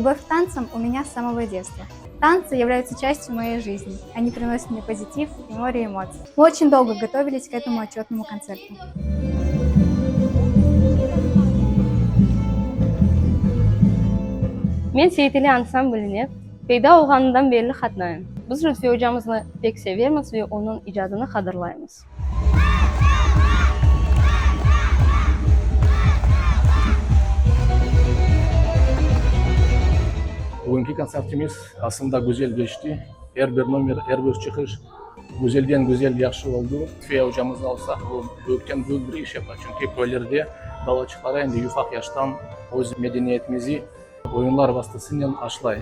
Любовь к танцам у меня с самого детства. Танцы являются частью моей жизни. Они приносят мне позитив и море эмоций. Мы очень долго готовились к этому отчетному концерту. Men Seyiteli ansambline peyda olğanından berli qatnayım. Biz Lütfiye ocamıznı pek sevemiz ve onıñ icadını qadırlaymız. Bugünki kontsertimiz aslında güzel keçti. Er bir nomer, er bir çıqış güzelden güzel, yahşı oldı. Lütfiye ocamıznı alsaq, o büyükten büyük bir iş yapa, çünki köylerde balaçıqlara endi yufaq yaştan öz medeniyetimizi oyunlar vastasınen aşlay.